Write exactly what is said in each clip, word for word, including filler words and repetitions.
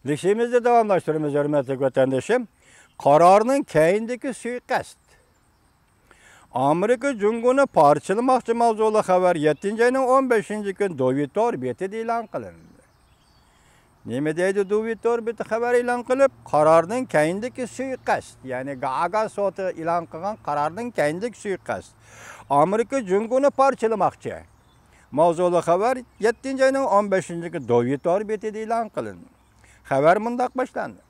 لېكسىيىمىزنى داۋاملاشتۇرىمىز، ھۆرمەتلىك ۋەتەندىشىم. قارارنىڭ كەينىدىكى سۇيىقەست. ئامېرىكا جۇڭگونى پارچىلىماقچى ماۋزۇلۇق خەۋەر يەتتىنچى ئاينىڭ ئون بەشىنچى كۈنى دوۋى تور بېتىدە ئېلان قىلىندى. نېمە دەيدۇ دوۋى تور بېتى خەۋەر ئېلان قىلىپ، قارارنىڭ كەينىدىكى سۇيىقەست، يەنى گاگا سوتى ئېلان قىلغان قارارنىڭ كەينىدىكى سۇيىقەست. ئامېرىكا جۇڭگونى پارچىلىماقچى. ماۋزۇلۇق خەۋەر يەتتىنچى ئاينىڭ ئون بەشىنچى كۈنى دوۋى تور بېتىدە ئېلان قىلىندى. خەۋەر مۇنداق باشلاندى.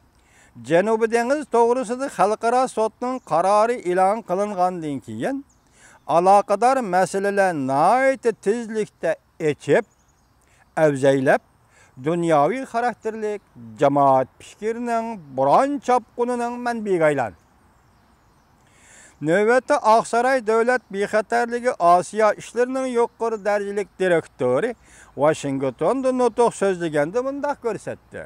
جەنۇبىي دېڭىز توغرىسىدا خەلقئارا سوتنىڭ قارارى ئېلان قىلىنغاندىن كېيىن، ئالاقىدار مەسىلىلەر ناھايىتى تېزلىكتە ئېچىپ، ئەۋزەيلەپ، دۇنياۋى خاراكتېرلىك جامائەت پىكرىنىڭ بوران چاپقۇنىنىڭ مەنبىيىگە ئايلاندى. نۆۋەتتە ئاقساراي دۆلەت بىخەتەرلىكى ئاسىيا ئىشلىرىنىڭ يۇقىرى دەرىجىلىك دىرېكتورى ۋاشىنگتوندا نۇتۇق سۆزلىگەندە مۇنداق كۆرسەتتى.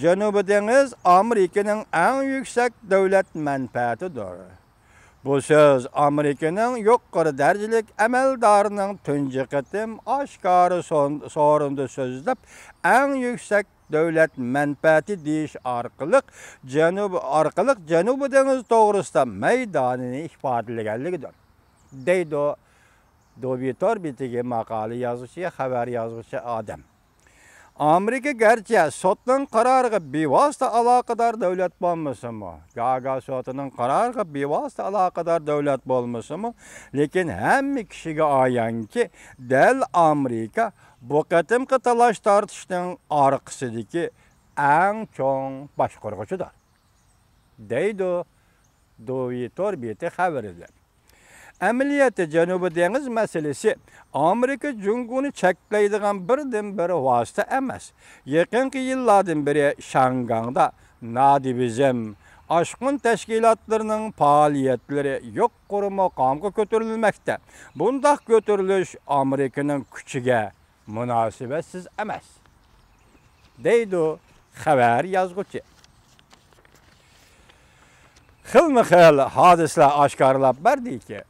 جەنۇبىي دېڭىز ئامېرىكىنىڭ ئەڭ يۈكسەك دۆلەت مەنپەئەتىدۇر. بۇ سۆز ئامېرىكىنىڭ يۇقىرى دەرىجىلىك ئەمەلدارىنىڭ تۇنجى قېتىم ئاشكارا سون-، سورۇندا سۆزلەپ، ئەڭ يۈكسەك دۆلەت مەنپەئەتى دېيىش ئارقىلىق جەنۇب-، ئارقىلىق جەنۇبىي دېڭىز توغرىسىدا مەيدانىنى ئىپادىلىگەنلىكىدۇر، دەيدۇ دوۋى تور بېتىگە ماقالە يازغۇچى، خەۋەر يازغۇچى ئادەم. ئامېرىكا گەرچە سوتنىڭ قارارىغا بىۋاسىتە ئالاقىدار دۆلەت بولمىسىمۇ، گاگا سوتىنىڭ قارارىغا بىۋاسىتە ئالاقىدار دۆلەت بولمىسىمۇ، لېكىن ھەممە كىشىگە ئايانكى، دەل ئامېرىكا بۇ قېتىمقى تالاش-تارتىشنىڭ ئارقىسىدىكى ئەڭ چوڭ باشقۇرغۇچىدۇر، دەيدۇ دوۋى تور بېتى خەۋىرىدە. ئەمەلىيەتتە جەنۇبىي دېڭىز مەسىلىسى ئامېرىكا جۇڭگونى چەكلەيدىغان بىردىنبىر ۋاسىتە ئەمەس. يېقىنقى يىللاردىن بېرى شياڭگاڭدا نادىۋىزم، ئاشقۇن تەشكىلاتلىرىنىڭ پائالىيەتلىرى يۇقىرى مۇقامغا كۆتۈرۈلمەكتە. بۇنداق كۆتۈرۈلۈش ئامېرىكىنىڭ كۈچىگە مۇناسىۋەتسىز ئەمەس، دەيدۇ خەۋەر يازغۇچى. خىلمۇ خىل ھادىسىلەر ئاشكارىلاپ بەردىكى،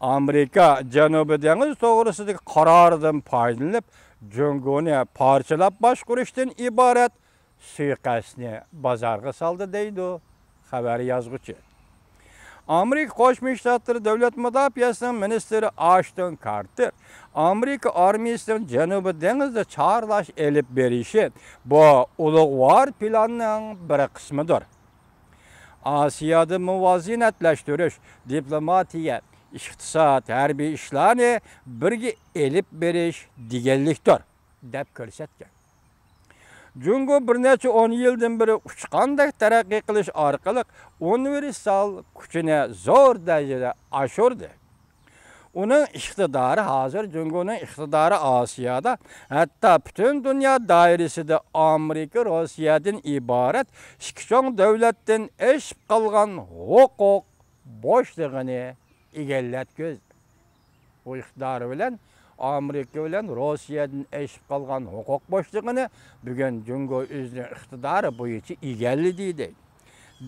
ئامېرىكا جەنۇبىي دېڭىز توغرىسىدىكى قارارىدىن پايدىلىنىپ، جۇڭگونى پارچىلاپ باشقۇرۇشتىن ئىبارەت سۇيىقەستنى بازارغا سالدى، دەيدۇ خەۋەر يازغۇچى. ئامېرىكا قوشما شتاتلىرى دۆلەت مۇداپىئەسىنىڭ مىنىستىرى ئاشتون كارتېر ئامېرىكا ئارمىيىسىنىڭ جەنۇبىي دېڭىزدا چارلاش ئېلىپ بېرىشى بۇ ئۇلۇغۋار پىلاننىڭ بىر قىسمىدۇر. ئاسىيادا مۇۋازىنەتلەشتۈرۈش، دىپلوماتىيە، ئىقتىساد، ھەربىي ئىشلارنى بىرگە ئېلىپ بېرىش دېگەنلىكتۇر، دەپ كۆرسەتكەن. جۇڭگو بىر نەچچە ئون يىلدىن بېرى ئۇچقاندەك تەرەققىي قىلىش ئارقىلىق ئۇنىۋېرسال كۈچىنى زور دەرىجىدە ئاشۇردى. ئۇنىڭ ئىقتىدارى ھازىر، جۇڭگونىڭ ئىقتىدارى ئاسىيادا، ھەتتا پۈتۈن دۇنيا دائىرىسىدە ئامېرىكا، روسىيەدىن ئىبارەت ئىككى چوڭ دۆلەتتىن ئېشىپ قالغان ھوقۇق بوشلۇقىنى ئىگىلەتكۈزدى. بۇ ئىقتىدارى بىلەن ئامېرىكا بىلەن روسىيەدىن ئېشىپ قالغان ھوقۇق بوشلۇقىنى بۈگۈن جۇڭگو ئۆزىنىڭ ئىقتىدارى بويىچە ئىگىلىدى،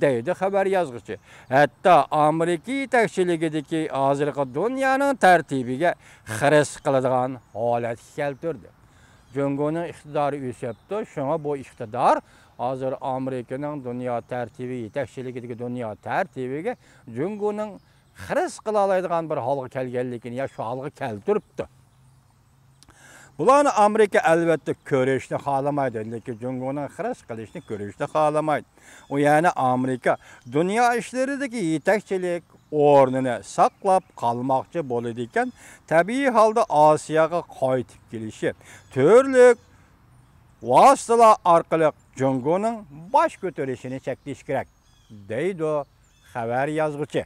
دەيدۇ خەۋەر يازغۇچى. ھەتتا ئامېرىكا يېتەكچىلىكىدىكى ھازىرقى دۇنيانىڭ تەرتىپىگە خىرىس قىلىدىغان ھالەتكە كەلتۈردى. جۇڭگونىڭ ئىقتىدارى ئۆسۈپتۇ، شۇڭا بۇ ئىقتىدار ھازىر ئامېرىكىنىڭ دۇنيا تەرتىپى، يېتەكچىلىكىدىكى دۇنيا تەرتىپىگە جۇڭگونىڭ خىرىس قىلالايدىغان بىر ھالغا كەلگەنلىكىنى يا شۇ ھالغا كەلتۈرۈپتۇ. بۇلارنى ئامېرىكا ئەلۋەتتە كۆرۈشنى خالىمايدۇ، لېكىن جۇڭگونىڭ خىرىس قىلىشنى كۆرۈشنى خالىمايدۇ. ئۇ يەنى ئامېرىكا دۇنيا ئىشلىرىدىكى يېتەكچىلىك ئورنىنى ساقلاپ قالماقچى بولىدىكەن، تەبىئىي ھالدا ئاسىياغا قايتىپ كېلىشى، تۈرلۈك ۋاسىتىلەر ئارقىلىق جۇڭگونىڭ باش كۆتۈرۈشىنى چەكلىشى كېرەك، دەيدۇ خەۋەر يازغۇچى.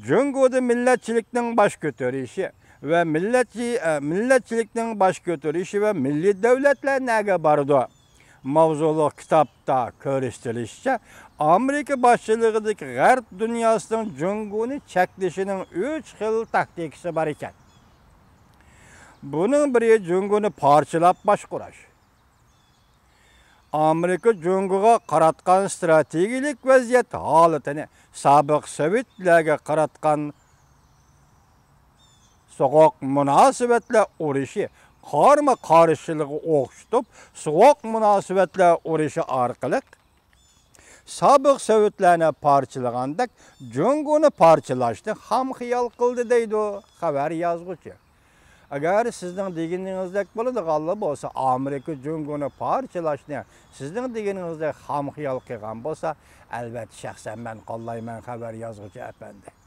جۇڭگودا مىللەتچىلىكنىڭ باش كۆتۈرۈشى ۋە مىللەتچى-، ئە، مىللەتچىلىكنىڭ باش كۆتۈرۈشى ۋە مىللىي دۆلەتلەر نەگە بارىدۇ؟ ماۋزۇلۇق كىتابتا كۆرسىتىلىشىچە، ئامېرىكا باشچىلىقىدىكى غەرب دۇنياسىنىڭ جۇڭگونى چەكلىشىنىڭ ئۈچ خىل تاكتىكىسى بار ئىكەن. بۇنىڭ بىرى جۇڭگونى پارچىلاپ باشقۇرۇش. ئامېرىكا جۇڭگوغا قاراتقان ستراتېگىيىلىك ۋەزىيەت ھالىتىنى سابىق سوۋېتلەرگە قاراتقان سوغۇق مۇناسىۋەتلەر ئۇرۇشى قارىمۇ قارشىلىقى ئوخشىتىپ، سوغۇق مۇناسىۋەتلەر ئۇرۇشى ئارقىلىق سابىق سوۋېتلارنى پارچىلىغاندەك جۇڭگونى پارچىلاشنى خام خىيال قىلدى دەيدۇ خەۋەر يازغۇچى. ئەگەر سىزنىڭ دېگىنىڭىزدەك بولىدىغانلا بولسا، ئامېرىكا جۇڭگونى پارچىلاشنى سىزنىڭ دېگىنىڭىزدەك خام خىيال قىلغان بولسا، ئەلۋەتتە شەخسەن مەن قوللايمەن خەۋەر يازغۇچى ئەپەندى.